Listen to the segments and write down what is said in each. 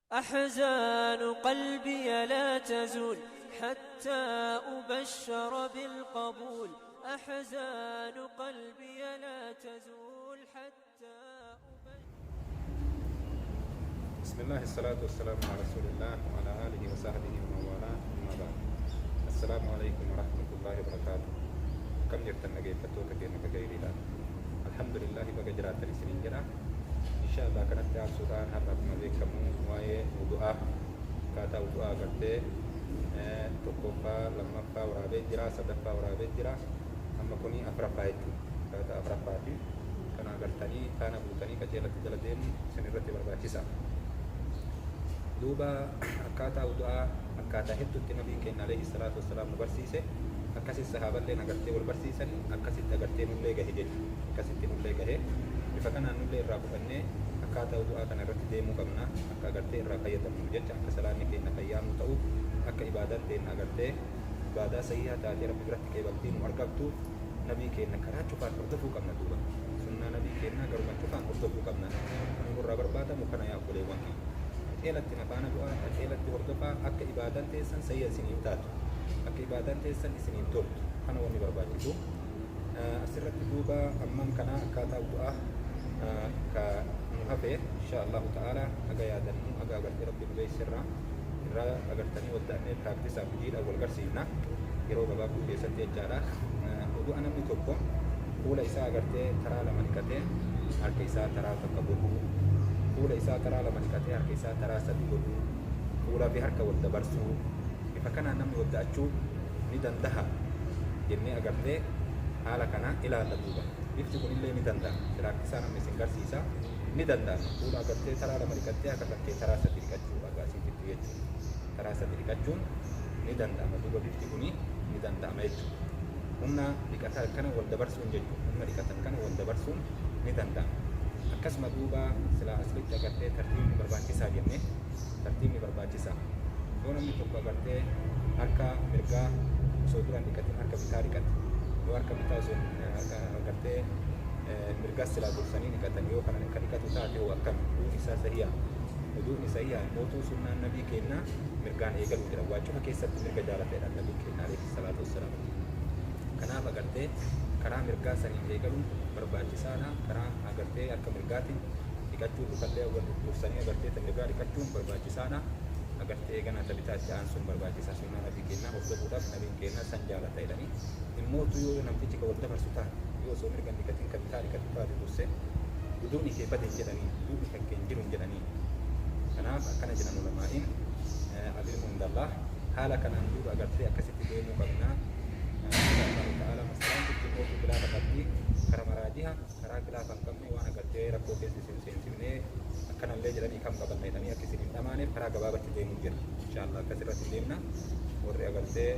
أحزان قلبي لا تزول حتى أبشر بالقبول. أحزان قلبي لا تزول حتى أبشر. بسم الله الصلاة والسلام على رسول الله وعلى آله وصحبه ومن والاه، أما بعد، السلام عليكم ورحمة الله وبركاته. Akkam jirtan dhaggeeffattoota keenya kagayriidha? Alhamdulillah, baga jiraattan isiniin jedha. Insha Allah kanatti aansuudhaan har'a akkuma beekamu waa'ee wudu'aa, akkaataa wudu'aa agartee tokkoffaa, lammaffaa waraabee jira, sadaffaa waraabee jira, amma kuni afuraffaa jechuudha. Akkaataa afuraffaati kana agartanii faana buutanii qajeelatti jala deemu isin irratti barbaachisa. Duuba akkaataa wudu'aa akkaataa hedduutti nabiin keenya alayhi salaatu wassalaam nu barsiise. Akkasis sahaaballeen agartee wal barsiisan, akkasitti agartee nullee gahe jechuudha. Akkasitti nullee gahe, bifa kanaan nullee irraa fudhannee akkaataa wudu'aa kana irratti deemuu qabna. Akka agartee irraa fayyadamnu jecha, akka salaanni keenya fayyaa nu ta'uuf, akka ibaadaan teenya agartee ibaadaa sahihaa taatee Rabbi biratti qeebaltii nu argattuuf nabii keenya karaa cufaan hordofuu qabna. Duuba sunnaa nabii keenya garuma cufaan hordofuu qabna. Kan nurraa barbaadamu kana. Yaa obboleewwan kiyya, qaceelatti na faana bu'aa, qaceelatti hordofaa, akka ibaadaan teessan sayya isiniif taatu, akka ibaadaan teessan isiniif toltu. Kana wanni barbaachisu asirratti. Duuba amman kana akkaataa wudu'aa ka nu hafe insha Allahu ta'ala haga yaadannu, haga agartee Rabbi nu beeksirraa irraa agartanii wadda'annee practiceaaf hojiidhaan wal garsiifna yeroo gabaabduu keessatti jechaadha. Wudu'a namni tokko fuula isaa agartee taraa lama dhiqatee harka isaa taraa tokko godhuu, fuula isaa taraa lama dhiqatee harka isaa taraa sadi godhuu, fuulaa fi harka wal dabarsuu, bifa kanaan namni wadda'achuu ni dandaha jennee agartee haala kana ilaalla. Duuba bifti kunillee ni danda'a. Practiceaa namni isin garsiisa, ni danda'ama. Fuula agartee taraa lama dhiqattee harka kakkee taraa sadi dhiqachuu agaasiititti jechuudha. Taraa sadi dhiqachuun ni danda'ama. Duuba bifti kuni ni danda'ama jechuudha. Humna dhiqatan kana wal dabarsuun jechuudha. Humna dhiqatan kana wal dabarsuun ni danda'ama. Akkasuma duuba silaa aslitti agartee tartiibni barbaachisaa jenne. Tartiibni barbaachisaa, yoo namni tokko agartee harka mirgaa osoo duraan dhiqatin harka bitaa dhiqate, yoo harka bitaa osoo agartee mirgas silaa dursanii dhiqatan, yoo kana ka dhiqatu taate hoo akkam? Wuduun isaa sahiha? Wuduun sahiha. Mootuu sunnaan nabii kennaa mirgaan eegaluu jedha. Waa cufa keessatti mirga jaalateedha nabiin keenya alayhi salaatu wassalaam. Kanaaf agartee karaa mirgaa saniin eegaluun barbaachisaadha. Karaa agartee harka mirgaatiin dhiqachuun, lukallee dursanii agartee ta mirgaa dhiqachuun barbaachisaadha. Agartee eegana ta bitaatti aansuun barbaachisaa. Sunnaa nabii kennaa hordofuudhaaf nabiin kennaa san jaalata jedhanii. Immootu yoo namtichi ka wal dabarsu taate, yoo osoo mirga hin dhiqatin ka bitaa dhiqatu taate dursee, wuduun kee bade hin jedhanii, wuduun kan kee hin jiru hin jedhanii. Kanaaf akkana jedhan ulamaa'iin, al-ilmu indallah. Haala kanaan duuba agartee akkasitti deemuu qabna. Insha Allahu ta'ala masalaan tutti mootu khilaafa qabdi. Kara maraajiha, karaa khilaafa hin qabne, waan agartee rakkoo keessa isin seensifnee akkanallee jedhanii kam qabanna jedhanii akka isin hin dhamaaneef karaa gabaabatti deemuu jira. Insha Allah akkasirratti deemna. Warri agartee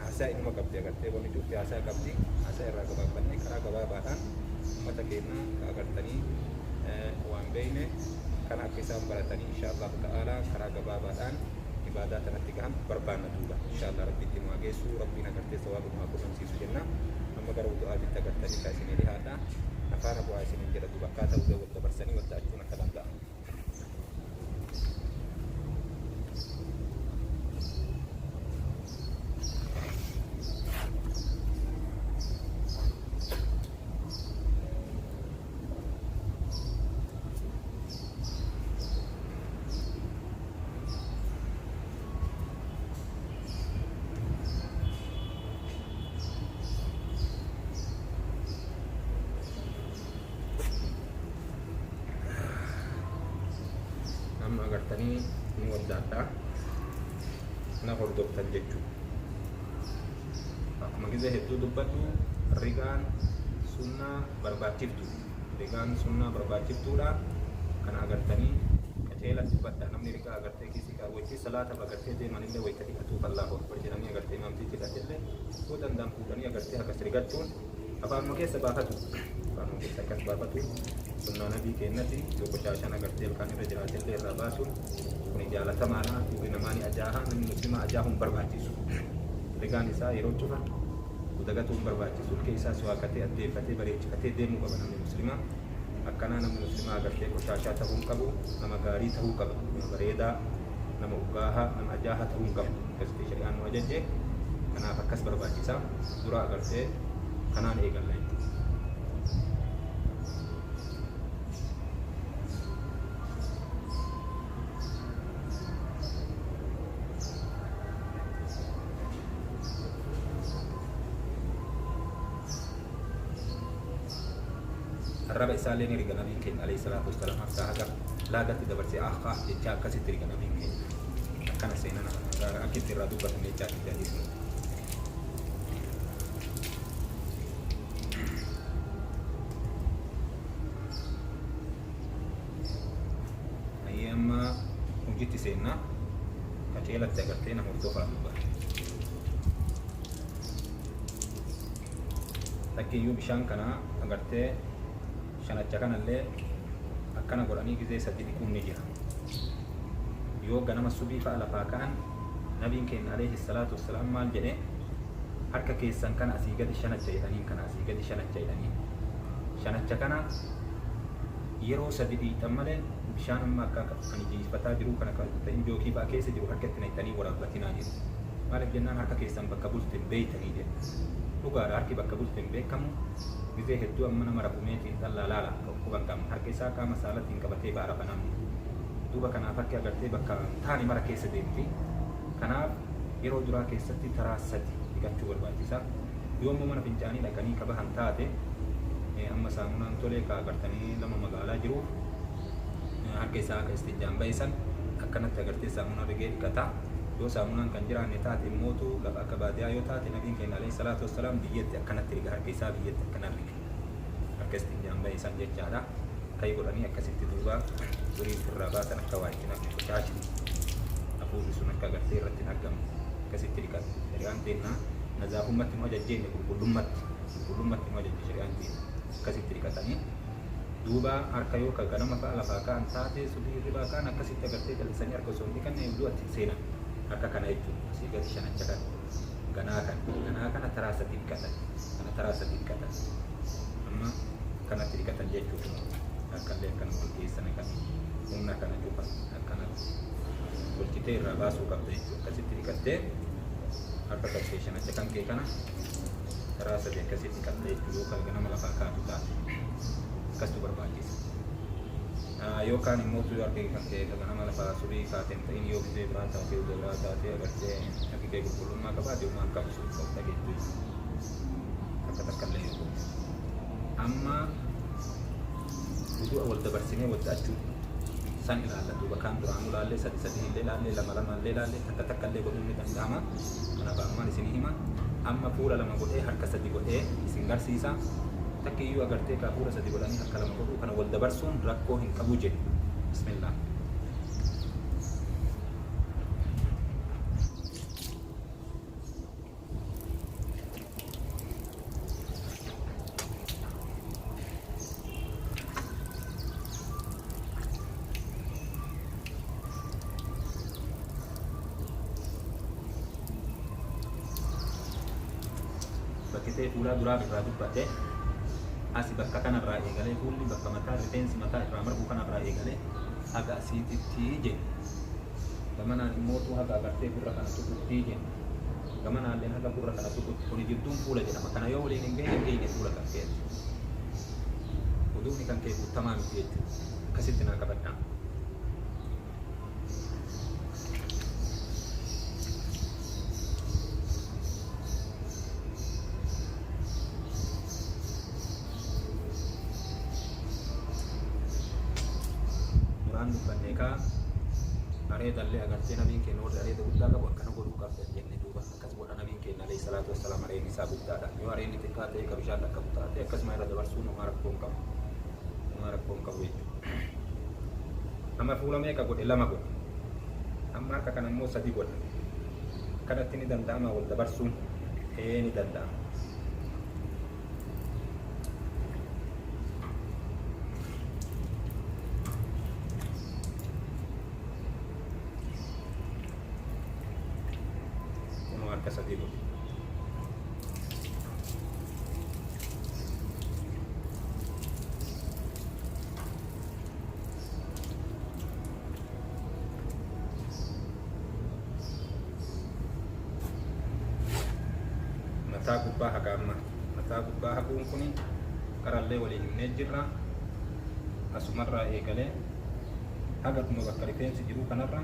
haasaa inuma qabdi, agartee wanni cufti haasaa qabdi. Haasaa irraa gabaabbannee karaa gabaabaadhaan ummata keenya ka agartanii waan beeyne kana akka isaan baratanii insha Allahu ta'ala karaa gabaabaadhaan ibaadaa tanatti gahan barbaanna. Duuba insha Allah Rabbitti nu haa geessu, Rabbiin agartee sawaaba nu haa qunnamsiisu jenna. Amma gara wudu'aatitti agartanii ka isinii dhihaadha. Afaana bu'aa isiniin jedha. Duuba akkaataa wudu'a wal dabarsanii wadda'achuun akka danda'amu. Amma agartanii ni waddaadha, na hordoftan jechuudha. Akkuma gizee hedduu dubbadhu, rigaan sunnaa barbaachiftu, rigaan sunnaa barbaachiftuudha. Kana agartanii qaceelatti hubadha. Namni rigaa agartee kiisii kaawwachii salaataaf agartee deemanillee, wayita dhiqatuuf Allahu akbar jedhanii agartee imaamtichi hidhatellee yoo danda'an fuudhanii agartee akkas rigachuun afaanuma keessa baafatu, afaanuma keessa akkas baafatu sunnaa nabii keenyati. Yoo qoshaashaan agartee ilkaan irra jiraatellee irraa baasuun kuni jaalatamaadha. Fuulli namaa ni ajaaha. Namni muslimaa ajaahuun barbaachisu, rigaan isaa yeroo cufa dagatuun barbaachisu. Ilkee isaa suwaaqatee, addeeffatee, bareechifatee deemuu qaba namni muslimaa. Akkanaa namni muslimaa agartee qoshaashaa tahuu hin qabu, nama gaarii tahuu qaba, nama bareedaa, nama urgaahaa, nama ajaahaa tahuu hin qabu. Akkasitti shari'aan nu ajajje. Kanaaf akkas barbaachisa. Dura agartee kanaan eegalla jechuudha. Arraba isaallee ni riga nabiin keenya alayhi salaatu wassalaam, akka haga laagatti dabarsee ah ah jechaa akkasitti riga nabiin keenya. Akkana seenan akka itti irraa dubbatan jechaa itti hadiisni. Ayyee, amma hojiitti seennaa, qaceelatti agartee na hordofaa dubbata. Takkiyyuu bishaan kana agartee shanacha kanallee akkana godhanii gizee sadi dhiquun ni jira. Yoo ganama subii fa'a lafaa ka'an, nabiin keenya alayhi salaatu wassalaam maal jedhe? Harka keessan kana asii gadi shanacha jedhaniin, kana asii gadi shanacha jedhaniin. Shanacha kana yeroo sadi dhiqxan malee bishaan amma akka ani jiifataa jiru kana kan ta'in jookii fa'a keessa jiru harka itti naqxanii waraabbatinaa jedhu. Maaliif jennaan, harka keessan bakka bulte hin beeytanii jedhe. Dhugaadha, harki bakka bulte hin beekamu. Gizee hedduu amma nama rafumeetiin xallaa laala ka dhukkuba hin qabne. Harka isaa qaama saalatiin qabatee ba'a rafa namni. Duuba kanaaf harki agartee bakka hin taane mara keessa deemti. Kanaaf yeroo duraa keessatti taraa sadi dhiqachuu barbaachisa. Yoo immoo mana fincaanii dhaqanii ka bahan taate, amma saamunaan tolee ka agartanii lama magaalaa jiruuf, harka isaa akka istinjaan bahe san akkanatti agartee saamunaa rigee dhiqata. Yoo saamunaan kan jiraanne taate immootu, lafa akka baadiyaa yoo taate, nabiin keenya alayhi salaatu wassalaam biyyeetti akkanatti riga, harka isaa biyyeetti akkana riga. Harka istinjaan bahe san jechaadha. Kai godhanii akkasitti duuba durii ofirraa baasan, akka waa itti naqne, qoshaashni hafuurri sun akka agartee irratti hin argamne akkasitti dhiqatu. Shari'aan teennaa nazaafummatti nu ajajjeenne, qulqullummatti, qulqullummatti nu ajajje shari'aan teenya. Akkasitti dhiqatanii duuba harka yoo ka ganama fa'a lafaa ka'an taate, subii hirribaa ka'an, akkasitti agartee callisanii harka osoo hin dhiqanne wudu'atti seenan. Harka kana jechuudha, asii gadi shanacha kana, ganaa kana, ganaa kana taraa sadi dhiqatan, kana taraa sadi dhiqatan. Amma akkanatti dhiqatan jechuudha. Harkallee akkana wal keessa naqanii humna kana cufa akkanatti tolchitee irraa baasuu qabda jechuudha. Akkasitti dhiqattee harka kan shanacha kan kee kana taraa sadi akkasitti dhiqatta jechuudha, yoo kan ganama lafaa kaatu taate. Akkastu barbaachisa. Yookaan immoo yoo harki kan kee ganama lafaa subii kaateen ta'in, yoo gisee biraa taate, yoo biraa taate, agartee harki kee qulqullummaa qabaate, homaa hin qabu, sun dhageettu takka takka illee yoo godhe. Amma wudu'a wal dabarsinee wadda'achuu san ilaalla. Duuba kaan duraanuu laallee, sadi sadi illee laallee, lama lama illee laallee, takka takka illee godhuun ni danda'ama. Kanaaf ammaan isinii hima. Amma fuula lama godhee harka sadi godhee isin garsiisa. Takki iyyuu agartee kaa fuula sadi godhanii harka lama godhuu kana wal dabarsuun rakkoo hin qabu jedhu. Bismillah. Bakki ta'e fuulaa duraa irraa dubbadhe, asi bakka kanarraa eegalee, fuulli bakka mataa rifeensi mataa irraa margu kanarraa eegalee haga asiititti jedhe. Gamanaan immootu haga agartee gurra kana tuqutti jedhe. Gamanaalleen haga gurra kana tuqutti. Kuni jidduun fuula jedhama. Kana yoo waliin hin geenye, dhiine fuula kan keeti. Wuduuni kan kee guutamaa miti jechuudha. Akkasitti naa qabadhaa. Duraan dubbanne kaa, areedallee agartee nabiin keenya warri areeda guddaa qabu akkana godhuu qabdan jenne. Duuba akkas godha nabiin keenya alayhi salaatu wassalaam. Areedni isaa guddaadha. Yoo areedni xiqqaa ta'e, ka bishaan dhaqqabu taate, akkasuma irra dabarsuun homaa rakkoo hin qabu, homaa rakkoo hin qabu jechuudha. Amma fuula meeqa godhe? Lama godhe. Amma harka kana immoo sadi godha. Akkanatti ni danda'ama wal dabarsuun? Ee, ni danda'ama. Kunoo harka sadii godhe. Mataa gubbaa haga amma mataa gubbaa haguun kun qarallee walii himnee jirra. Asumarraa eegalee haga dhuma bakka rifeensi jiru kanarra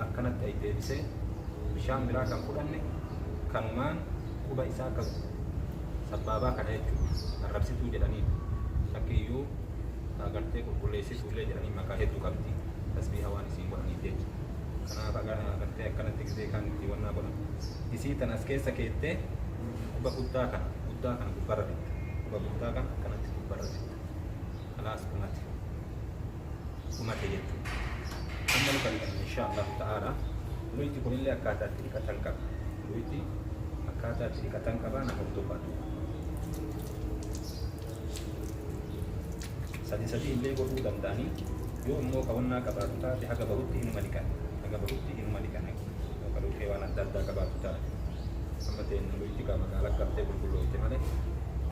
akkanatti ay deebisee bishaan biraa kan fudhanne kanumaan quba isaa qabu sabbaabaa kana jechuudha. Arrabsituu jedhanii shakkiyyuu agartee qulqulleessituullee jedhanii maqaa hedduu qabdi. Tasbiiha waan isiin godhaniif jecha. Kanaaf agartee akkanatti gisee kan itti wannaa godhan. Isii tan as keessa keettee quba guddaa kana gubbarra fitta. Quba guddaa kana akkanatti gubbarra fitta. Kalaas dhumate. Dhumate jechuudha. Amma luka dhiqanna insha Allahu ta'ala. Luyti kunillee akkaataa itti dhiqatan qaba. Luyti akkaataa itti dhiqatan qaba na hordofatu. Sadi sadi illee godhuu danda'anii yoo immoo qabannaa qabaatu taate haga bahutti inuma dhiqan. Haga bahutti inuma dhiqan. Yoo kaluuqee waan adda addaa qabaatu taate. Amma ta'een luyti qaba magaalaa qabdee qulqulloofte malee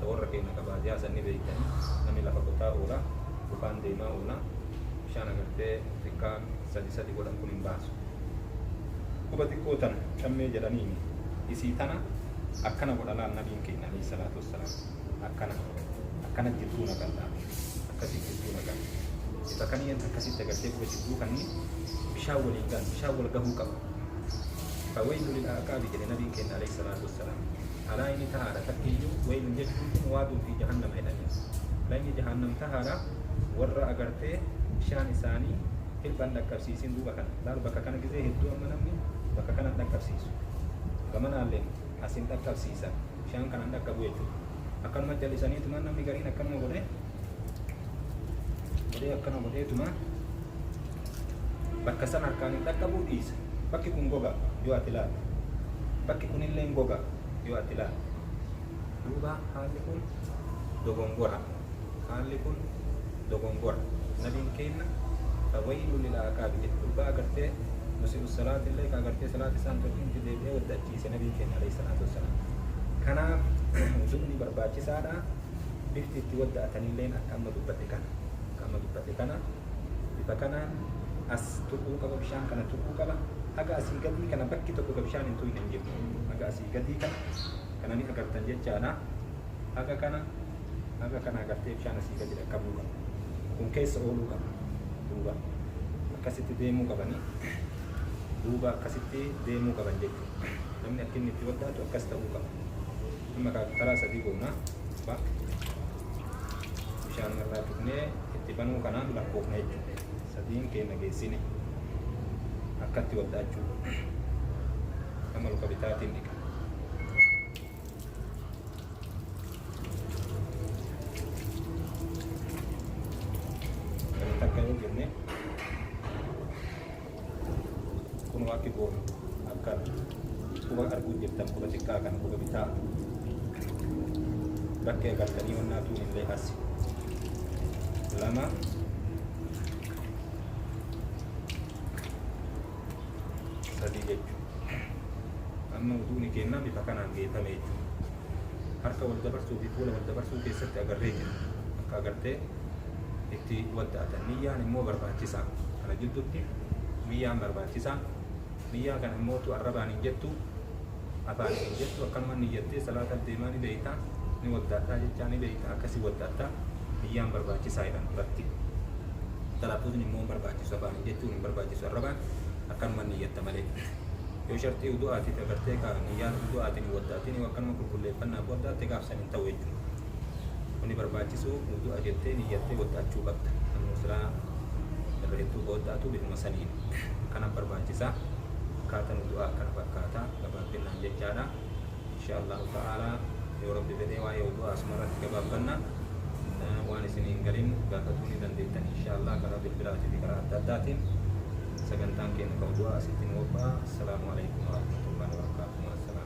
warra keenya qabaadiyaa sanni beektanii namni lafa qotaa oola lufaan deemaa oola bishaan agartee xiqqaa sadi sadi godhan kun hin baasu. Quba xiqqoo tana cammee jedhaniini isii tana akkana godha laal nabiin keenya alayhi salaatu wassalaam akkana akkana jidduu naqan laal akkasii jidduu naqan. Bifa kaniin akkasitti agartee quba jidduu kanneen bishaan waliin gahan bishaan wal gahuu qaba. Fawaylu lil aqaabi jedhe nabiin keenya alayhi salaatu wassalaam. Alaayini tahaadha takkiyyuu waylun jechuun kun waaduu fi jahannama jedhanii. Layni jahannam tahaadha warra agartee bishaan isaanii hirphan dhaqqabsiisin duuba kana. Laal bakka kana gisee hedduu amma namni bakka kana dhaqqabsiisu. Gamanaallee asin dhaqqabsiisan bishaan kanan dhaqqabu jechuudha. Akkanuma jallisaniituma namni gariin akkanuma godhee godhee akkana godheetuma bakka san harkaan hin dhaqqabuu dhiisa. Bakki kun goga yoo ati ilaalte. Bakki kunillee hin goga yoo ati ilaalte. Duuba haalli kun dogongora. Haalli kun dogongora. Nabiin keenya fawaylu lil aqaabi jedhe. Gurbaa agartee musii'u salaati illee ka agartee salaati isaan tolchinti deebi'ee waddachiise nabiin keenya alayhi salaatu wassalaam. Kanaaf wudu'ni barbaachisaadha. Bifti itti wadda'atanilleen akka amma dubbadhe kana. Akka amma dubbadhe kana bifa kanaan as tuquu qaba bishaan kana tuquu qaba. Haga asii gadii kana bakki tokko ka bishaan hin tuqne hin jiru. Haga asii gadii kana kana ni agartan jechaadha. Haga kana agartee bishaan asii gadi dhaqqabuu qaba. Kun keessa ooluu qaba. Duuba akkasitti deemuu qabanii duuba akkasitti deemuu qaban jechuudha. Namni akka inni itti waddaatu akkas ta'uu qaba. Amma karaa sadii goona. Bishaan irraa tuqnee itti banuu kanaan lakkoofna jechuudha. Sadiin keenya geessine akkatti waddaachuu. Amma luka bitaatiin dhiqa. Takka yoo jenne kun akki goonu akka quba arguu jirtan quba xiqqaa kana quba bitaa bakkee agartanii wannaa tuun illee as lama sadii jechuudha. Amma wuduuni kennaa bifa kanaan geeffame jechuudha. Harka wal dabarsuu fi fuula wal dabarsuu keessatti agarree jira. Akka agartee itti wadda'atan. Niyyaan immoo barbaachisaa. Kana jidduutti niyyaan barbaachisaa. Niyyaa kana immoo tu arrabaan hin jettu, afaan hin jettu, akkanuma niyyattee salaata deemaa ni beeyta, ni wadda'attaa jechaa ni beeyta, akkasii wadda'attaa. Niyyaan barbaachisaa jedhan duratti. Talaffuzni immoo hin barbaachisu, afaan hin jechuun hin barbaachisu, arrabaan akkanuma niyyatta malee. Yoo sharxii wudu'aatiif agartee ka niyyaan wudu'aatiin hin wadda'atin yoo akkanuma qulqulleeffannaaf wadda'atte gaafsan hin ta'u jechuudha. Kuni barbaachisu wudu'a jettee niyyattee wadda'achuu qabda. Namni silaa irra hedduu ka wadda'atu bifuma saniin. Kana barbaachisaa. Akkaataan wudu'aa akkana fakkaata gabaabbinnaan jechaadha. Insha Allahu ta'ala yoo Rabbi fedhee waa'ee wudu'aa asuma irratti gabaabbanna. Waan isin hin galin gaafatuu ni dandeettan insha Allah karaa bilbilaatii fi karaa adda addaatiin. Sagantaan keenya ka wudu'aa asitti nu qopha'a. Assalaamu alaikum warahmatullahi wabarakatuh.